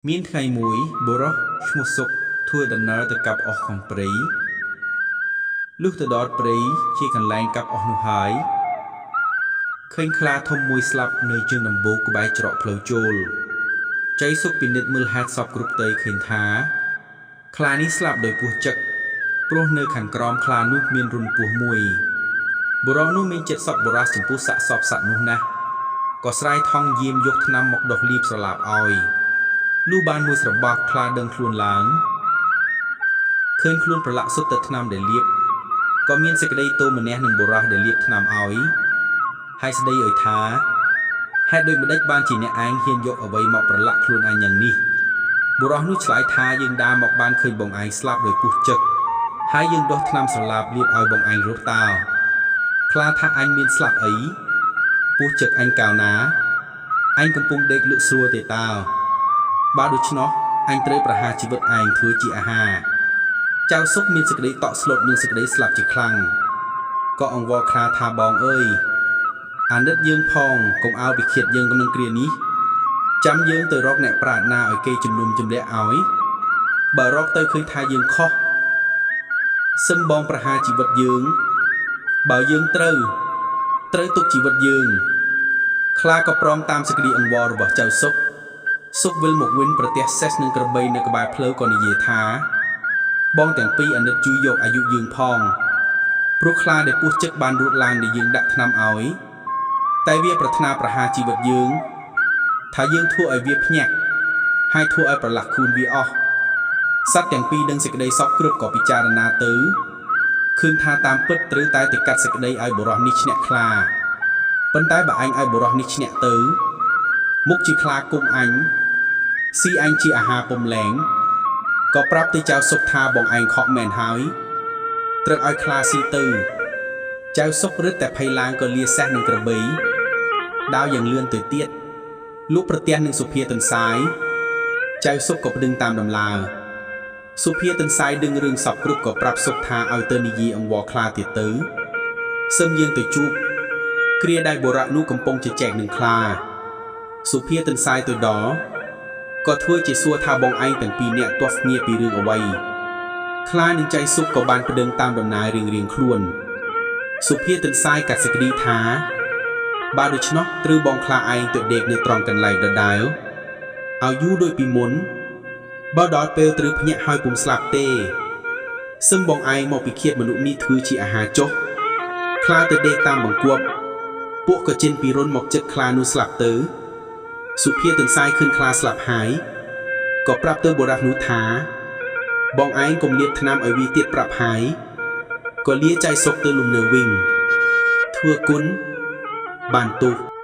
មានថ្ងៃមួយបុរសឈ្មោះសុកធ្វើដំណើរទៅកាប់អុសក្នុងព្រៃលុះទៅដល់ព្រៃជាកន្លែងកាប់អុសនោះហើយឃើញខ្លាធំមួយស្លាប់នៅជើងដំបូកក្បែរច្រកផ្លូវចូលចៃសុកពិនិត្យមើលហេតុសពគ្រប់ទៅឃើញថាខ្លានេះស្លាប់ដោយពស់ចឹកព្រោះនៅខាងក្រោមខ្លានោះមានរុនពស់មួយបុរសនោះមានចិត្តសប្បុរសចំពោះសាកសពសត្វនោះណាស់ក៏ស្រែកថងយាមយកថ្នាំមកដុសលាបស្រឡាបឲ្យលុះបានមួយស្របក់ខ្លាដឹងខ្លួនឡើងឃើញខ្លួនប្រឡាក់សុទ្ធតែថ្នាំដែលលាបក៏មានសេចក្តីទោមនស្សនឹងបុរសដែលលាបថ្នាំឲ្យហើយស្ដីឲ្យថាហេតុដូចម្ដេចបានជាអ្នកឯងហ៊ានយកអ្វីមកប្រឡាក់ខ្លួនឯងយ៉ាងនេះបុរសនោះឆ្លើយថាយើងដើរមកបានឃើញបងឯងស្លាប់ដោយពស់ចឹកហើយយើងដុសថ្នាំស្រឡាបលាបឲ្យបងឯងរស់តើខ្លាថាអញមានស្លាប់អីពស់ចឹកអញកាលណាអញកំពុងដេកលក់ស្រួលទេតើបើដូច្នោះអញត្រូវប្រហារជីវិតឯងធ្វើជាអាហារចៅសុកមានសេចក្តីតក់ស្លុតនឹងសេចក្តីស្លាប់ជាខ្លាំងក៏អង្វរខ្លាថាបងអើយអាណិតយើងផងកុំអោពិឃាតយើងក្នុងគ្រានេះចាំយើងទៅរកអ្នកប្រាជ្ញណាឲ្យគេជំនុំជម្រះឲ្យបើរកទៅឃើញថាយើងខុសសឹមបងប្រហារជីវិតយើងបើយើងត្រូវទុកជីវិតយើងខ្លាក៏ព្រមតាមសេចក្តីអង្វររបស់ចៅសុកសុកវិលមកវិញប្រទះសេះនឹងក្របីនៅក្បែរផ្លូវក៏និយាយថាបងទាំងពីរអាណិតជួយយកអាយុយើងផងព្រោះខ្លាដែលពស់ចឹកបានរូតឡើងដែលយើងដាក់ថ្នាំឲ្យតែវាប្រាថ្នាប្រហារជីវិតយើងថាយើងធ្វើឲ្យវាភ្ញាក់ហើយធ្វើឲ្យប្រឡាក់ខ្លួនវាអស់សត្វទាំងពីរដឹងសេចក្តីសពគ្រប់ក៏ពិចារណាទៅឃើញថាតាមពិតត្រូវតែទៅកាត់សេចក្តីឲ្យបុរសនេះឈ្នះខ្លាប៉ុន្តែបើអញឲ្យបុរសនេះឈ្នះទៅមុខជាខ្លាគុំអញស៊ីអញជាអាហារពុំលែងក៏ប្រាប់ទៅចៅសុកថាបងឯងខកមែនហើយត្រូវឲ្យខ្លាស៊ីទៅចៅសុករឹតតែភ័យឡើងក៏លាសេះនឹងក្របីដើរយ៉ាងលឿនទៅទៀតលុះប្រទះនឹងសុភាទន្សាយចៅសុកក៏ប្តឹងតាមដំឡើសុភាទន្សាយដឹងរឿងសពគ្រប់ក៏ប្រាប់សុកថាឲ្យទៅនិយាយអង្វរខ្លាទៀតទៅសឹមយើងទៅជួបគ្រាដែលបុរៈនោះកំពុងជជែកនឹងខ្លាសុភាទន្សាយទៅដល់ក៏ធ្វើជាសួរថាបងឯងទាំងពីរនាក់ទាស់គ្នាពីរឿងអ្វីខ្លានឹងចៃសុកក៏បានប្តឹងតាមដំណើររៀងៗខ្លួនសុភាទន្សាយកាត់សេចក្តីថាបើដូច្នោះត្រូវបងខ្លាឯងទៅដេកនៅត្រង់កន្លែងដដែលឲ្យយូរដូចពីមុនបើដល់ពេលត្រូវភ្ញាក់ហើយពុំស្លាប់ទេសឹមបងឯងមកពិឃាតមនុស្សនេះធ្វើជាអាហារចុះខ្លាទៅដេកតាមបង្គាប់ពួកក៏ចិនពីរុនមកចិត្តខ្លានោះស្លាប់ទៅសុភាទន្សាយឃើញខ្លាស្លាប់ហើយក៏ប្រាប់ទៅបុរសនោះថាបងឯងកុំលាបថ្នាំឲ្យវាទៀតប្រាប់ហើយក៏លាចៃសុកទៅលំនៅវិញធ្វើគុណបានទោស។